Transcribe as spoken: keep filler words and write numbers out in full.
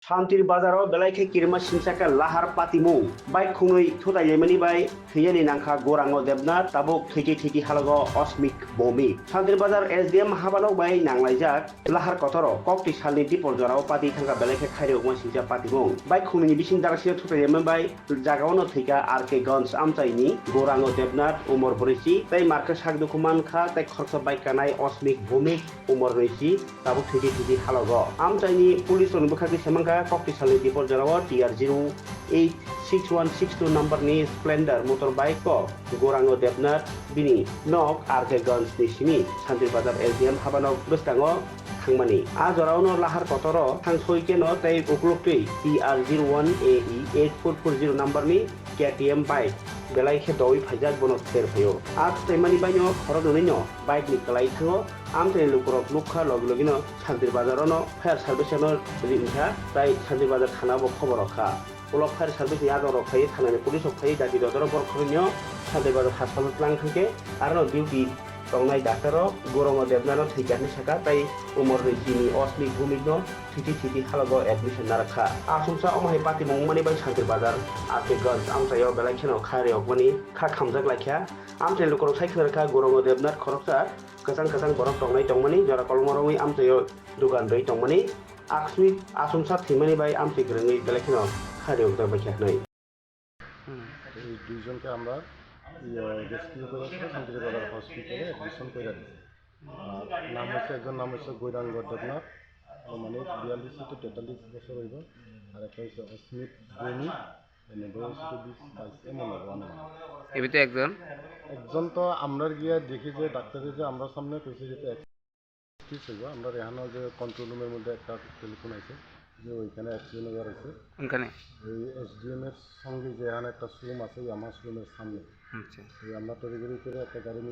Shantir Bazar o belai khe kirima singsa khe lahar patimung. Bike khungnwi thutai lemani bai thwiyani nangkha Gorango Debnath, tabuk thwiti thwiti halogo Osmik Bhowmik. Shantir Bazar S D M habanok bai nanglaijak lahar kotoro kokti salni dipor jorao pati thangkha belai khe khairokma singsa patimung. Bike khungnwini bising daksino thutai lemani bai jagao no thwikha R K Ganj amchaini Gorango Debnath umor brwichi tei markhe sak dukhu mankha tei khoroksa bike kanai Osmik Bhowmik umor nwichi tabuk thwiti thwiti halogo. Amchaini police rokni bwkhakni semangkha kokti salni dipor jorao T R zero eight six one six two number ni Splendor motor bike o Gorango Debnath bini nok R K Ganj ni simi Shantir Bazar S D M habanok bwskango thangmani. A jorao no lahar kotoro thangsoi keno tei ukloktwi T R zero one A E eight four four zero number ni K T M bike belai khe dowi phaijak bono ther phaio. A thaimani baino khorok nwnwi no bike ni kwlai thango. Amchaini lukurok nukha logi logi no Shantir Bazar o no fire service no ri wngkha, tai Shantir Bazar thana bo khobor rokha. Ulo fire service ni adong rok phaiwi thanani police rok phaiwi dabi dodoro borok khoroknwi no Shantir Bazar hospital tlang thangkhe aro no duty tongnai doctor rok Gorongo Debna no thwikha hinwi sakha tei umor nwi chini Osmik Bhowmik no thwiti thwiti halogo admission narwkha. Aswksa omo hai patimung wngmani bai Shantir Bazar R K Ganj amchaio belai kheno kha riyokmani kha khamjak laikha. Amchaini lukurok sai khna rwkha Gorongo Debnath khoroksa kwchang kwchang borok tongnai tongmani jora koloma romwi amchaio dugan rwi tongmani. Akswk aswksa thwimani bai amchwi kwrwngwi belai kheno kha riyokjak baikha hwnwi. এই দুইজনকে আমরা ইয়ে, রেস্কিউ করে করে শান্তিনগর হসপিটালে অ্যাডমিশন করে দিচ্ছি। আর নাম হচ্ছে, একজন নাম হচ্ছে গৌরাঙ্গ দেবনাথ, মানে বিয়াল্লিশ থেকে তেতাল্লিশ বছর হইব। আর একটা হচ্ছে অস্মিত বণিক, মানে বয়স হচ্ছে বিশ বাইশ এমন হবে অনুমান। এবিতে একজন একজন তো আমরা গিয়ে দেখি যে ডাক্তারে যে আমরা সামনে কইছে যে ঠিক হইব। আমরা এখানে যে কন্ট্রোল রুমের মধ্যে একটা টেলিফোন আছে যে ওইখানে অ্যাক্সিডেন্ট হয়ে আছে। কোনখানে? ওই এসডিএম এর সঙ্গে যে এখানে একটা শোরুম আছে, ইয়ামাহা শোরুমের সামনে। আচ্ছা। ওই আমরা তড়িঘড়ি করে একটা গাড়ি নিয়ে